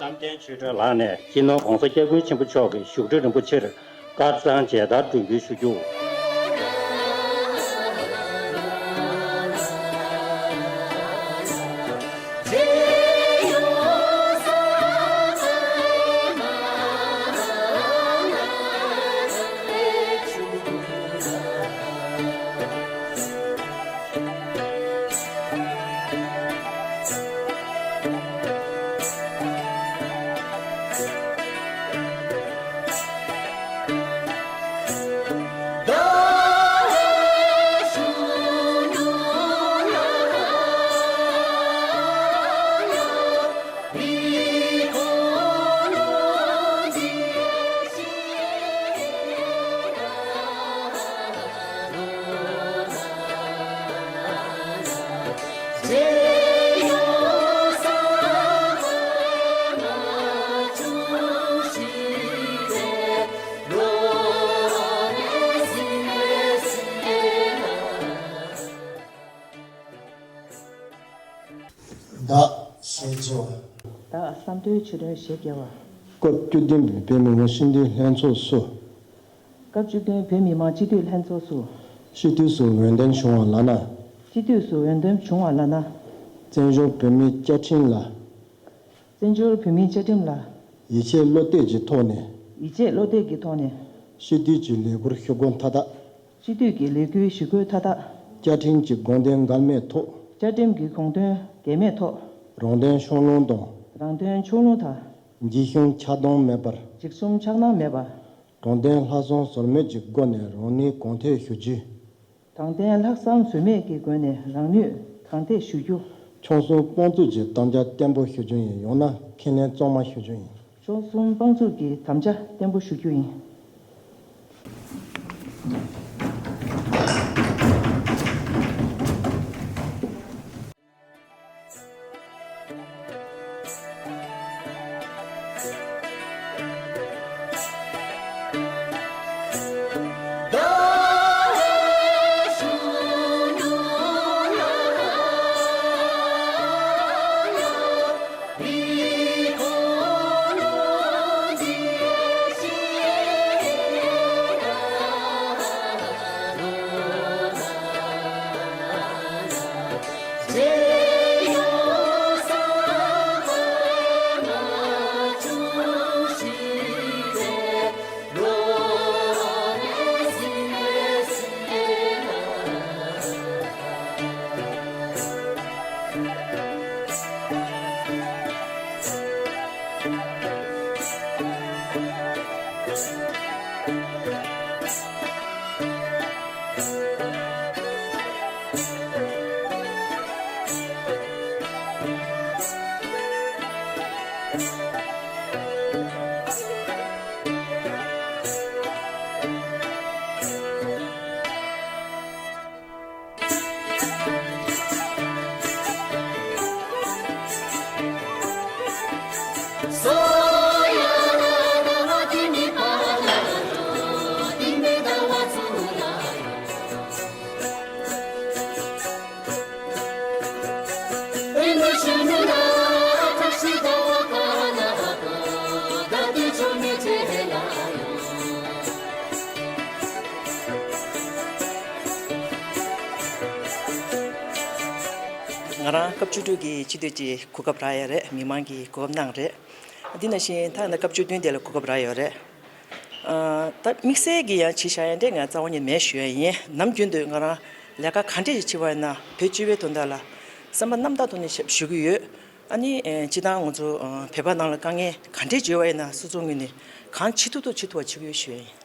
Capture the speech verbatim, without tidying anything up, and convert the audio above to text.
རྣམ་རྒྱལ་ཆོས་སྒྲོན་ལགས་ནས་སྤྱི་ནོར་༸གོང་ས་༸སྐྱབས་མགོན་ཆེན་པོ་མཆོག་གི་བཞུགས་ཁྲི་རིན་པོ་ཆེར་དཀར་གཙང་མཇལ་དར་སྒྲོན་འབུལ་ཞུ་རྒྱུ། བདག་ཞེས་བགྱི་བ། བདག་བསམ་གཏན་ཆོས་སྒྲོན་ཞེས་བགྱི་བ། སྐབས་བཅུ་བདུན་པའི་བོད་མི་མང་སྤྱི་འཐུས་ལྷན་ཚོགས་སུ། སྐབས་བཅུ་བདུན་བོད་མི་མང་སྤྱི་འཐུས་ལྷན་ཚོགས་སུ། སྤྱི་འཐུས་སུ་འོས་འདེམས་བྱུང་བ་ལགས་ན། སྤྱི་འཐུས་སུ་འོས་འདེམས་བྱུང་བ་ལགས་ན། བཙན་བྱོལ་བོད་མིའི་བཅའ་ཁྲིམས་ལ། བཙན་བྱོལ་བོད་མིའི་བཅའ་ཁྲིམས་ལ། ཡིད་ཆེས་བློ་གཏད་ཀྱི་ཐོག་ནས། ཡིད་ཆེས་བློ་གཏད་ཀྱི་ཐོག་ནས། སྤྱི་འཐུས་ཀྱི་ལས་འཁུར་ཞུ་སྒོ་མཐའ་དག་སྤྱི་འཐུས་ཀྱི་ལས་འཁུར་ཞུ་སྒོ་མཐའ་དག་བཅའ་ཁྲིམས་ཀྱི་དགོངས་དོན་འགལ་མེད་ཐོག་བཅའ་ཁྲིམས་ཀྱི་དགོངས་དོན་འགལ་མེད་ཐོག་རང་དོན་ཕྱོགས་ལྷུང་དང་། རང་དོན་ཕྱོགས་ལྷུང་དང་། འཇིགས་ཞུམ་ཆགས་སྡང་མེད་པར། འཇིགས་ཞུམ་ཆགས་སྡང་མེད་པར། དྲང་བདེན་ལྷག་བསམ་ཟོལ་མེད་ཀྱི་སྒོ་ནས་རང་ནུས་གང་ཐེག་ཞུ་རྒྱུ། དྲང་བདེན་ལྷག་བསམ་ཟོལ་མེད་ཀྱི་སྒོ་ནས་རང་ནུས་གང་ཐེག་ཞུ་རྒྱུ། ཆོལ་གསུམ་དཔུང་གཙུགས་ཀྱི་དམ་བཅའ་བརྟན་པོ་ཞུ་རྒྱུ་ཡིན། ཡང་ན་ཁས་ལེན་གཙང་མ་ཞུ་རྒྱུ་ཡིན། ཆོལ་གསུམ་དཔུང་གཙུགས་ཀྱི་དམ་བཅའ་བརྟན་པོ་ཞུ་རྒྱུ་ཡིན། ང་རང་སྐབས་བཅུ་དྲུག་གི་སྤྱི་འཐུས་ཀྱི་གོ་སྐབས་རག་ཡ་རེད། མི་མང་གིས་གོ་སྐབས་གནང་རེད། འདི་ནང་བཞིན་ད་ཡང་ན་སྐབས་བཅུ་བདུན་དེ་ལ་གོ་སྐབས་རག་ཡོད་རེད། ཨ། ད་དམིགས་བསལ་གྱི་ཡང་བྱས་བཞག་ཡ་འདྲ་ང་རྩ་བ་ནས་མེད་ཞུ་ཡ་ཡིན། ནམ་རྒྱུན་དུ་ང་རང་ལས་ཀ་ག་འདྲས་ཞིག་བྱེད་པ་ཡིན་ན་བོད་སྤྱི་པའི་དོན་དག་ལ་བསམ་པ་རྣམ་དག་ཐོག་ནས་ཞབས་ཞུ་གི་ཡོད། ཨ་ནི་ཨེ་སྤྱི་བཏང་ང་ཚོ་ཨ་བོད་པ་ནང་ལ་དཀའ་ངལ་ག་འདྲས་བརྗོད་པ་ཡིན་ན་སོ་སོའི་ངོས་ནས་གང་བྱེད་ཐུབ་ཐུབ་བྱེད་ཐུབ་པ་བྱེད་ཀྱི་ཡོད་ཞུ་ཡ་ཡིན།